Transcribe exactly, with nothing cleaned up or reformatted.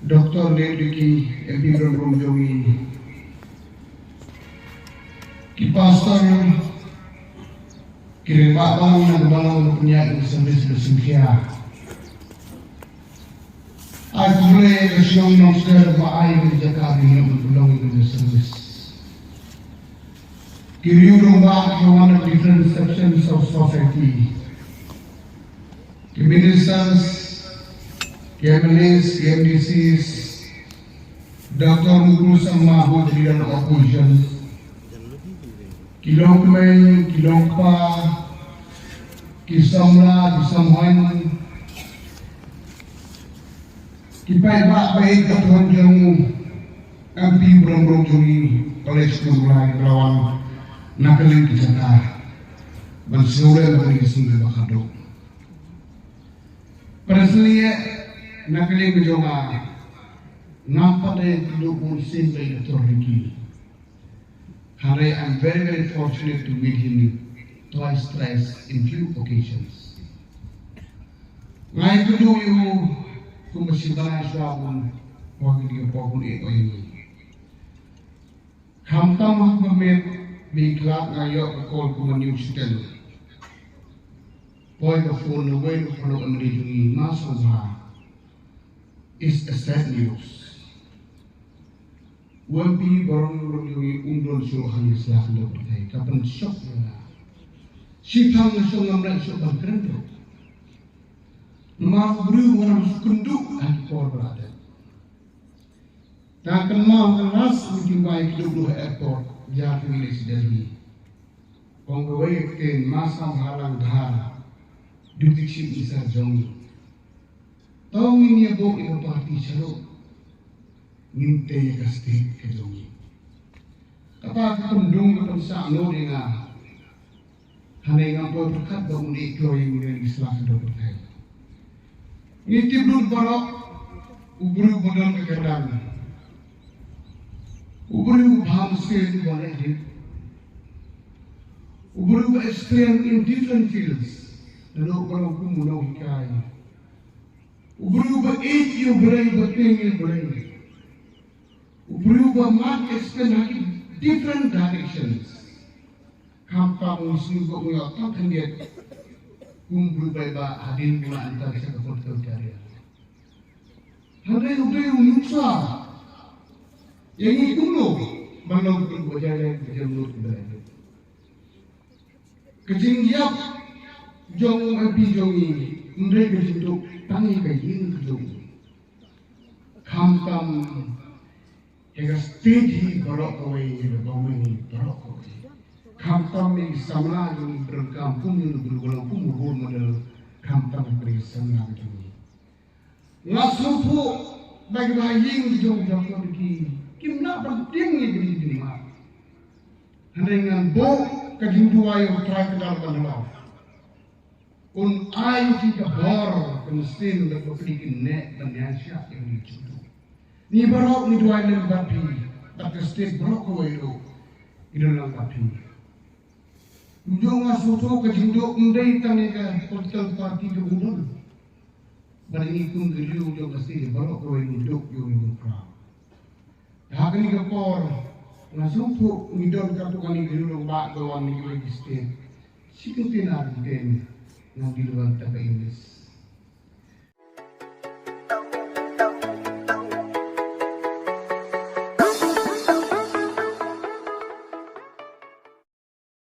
Doctor Ned Ricky, M P burom burom jong ngi. Ki pastor, ki rangbah bang na ka balang, ki pynïaid ïa ka service ba sngewkhia. Ai khublei ïa ka shnong Nongstoiñ ba ai ïa ka jaka ba ngin ïoh ban pynlong ïa ka service. Ki riew rangbah ki wan na different sections of society. Ki ministers, ki M L As, ki M D Cs, Doctor Mukul Sangma, who is leader of opposition, ki longkmie, ki longkpa, ki samla, ki samhaiñ, ki paidbah, paid ka thon jong M P burom burom jong ngi, Pales Kumlai, ka la wan na ka liang ka jaka ban sngewlem na ka liang ka sngi ba khatduh. Personally, na ka liang ka jong nga, ngam pat dei kynduh bun sien bad i Doctor Ricky. Hynrei I'm very, very fortunate to meet him twice, thrice in few occasions. Nga ïakynduh ïa u kumba shi bnai shuwa bun, ha kine ki por bun eh oi. Khamtam ha ka miet ba i khlad nga ïoh ka call kum u news channel. Poi ka phone na uwei u paralok M L A jong ngi, Ma Sangma. It's a sad news. U M P burom burom jong ngi um don shuh ha ïing sla khyndew pyrthei, ka pynshock ïa nga. Shi thang nga shong ngam leh shuh ban kren ruh. Namar u briew u ngam shu kynduh ha ki por ba la dep. Nga kynmaw ka last meeting ba ngi kynduh ha airport, ïa ka ngi leit sha Delhi. Ong kawei ka ktien, Ma Sangma Rangdhar, Deputy Chief Minister jong ngi. To ngin ïa buh ïa ka party sharum. Ngin tei ïa ka state ka jong ngi. Kata ka kyndung ka pynsah nud ïa nga. Hynrei ngam poi pyrkhat ba un ïeh kloi ïa ngi na ïing sla khyndew pyrthei. Ngi tip lut baroh u briew ba don ka kyrdan. U briew uba bha mynsiem, uba leh rit. U briew uba experience in different fields. Naduh ba long kum u nonghikai. U briew uba ïeit ïa U Blei, uba tieng ïa U Blei. U briew uba mad experience ha ki different directions. Khamtam ngi sngew ba ngi ïoh tang khyndiat kum u briew uba ïeit hadien ba u la ïeng sha ka political career. Hynrei u dei u nuksa ïa ngi kumno ban long ki briew ba jaileng, ba jem lut, ba jem lut. Ka jingïap jong u M P jong ngi ym dei ka jingduh tang ïa ka ïing ka jong u. Khamtam ïa ka state hi baroh kawei, ïa ka government hi baroh kawei. Khamtam ïa ki samla jong ngi ba donkam kum u briew ba long kum u role model, khamtam ïa ki samla jong ngi. Nga sngewthuh ba ki ba ha ïing jong u Doctor Ricky kim lah ban tieng ïa kine ki jingmut. Hynrei ngan buh ka jingduwai ïa U Trai Kynrad ban ïoh un ai ïa ki ka bor, ka mynsiem bad ka pyrthei kine ban ïaishah ïa kine ki jingduh. Ngi baroh ngi duwai lem bad phi, bad ka state baroh kawei ruh ngi don lang bad phi. Kumjuh nga sngewthuh ka jingduh ym dei tang ïa ka political party ka bun. Bad ngi kum ki riew jong ka state baroh kawei ngi duh ïa u Hynñiewtrep. Ha kane ka por nga sngewthuh ngi don katto katne ki riew rangbah ba wan na kiwei ki state. Shi kyntien ar kyntien ngan deliver da ka English.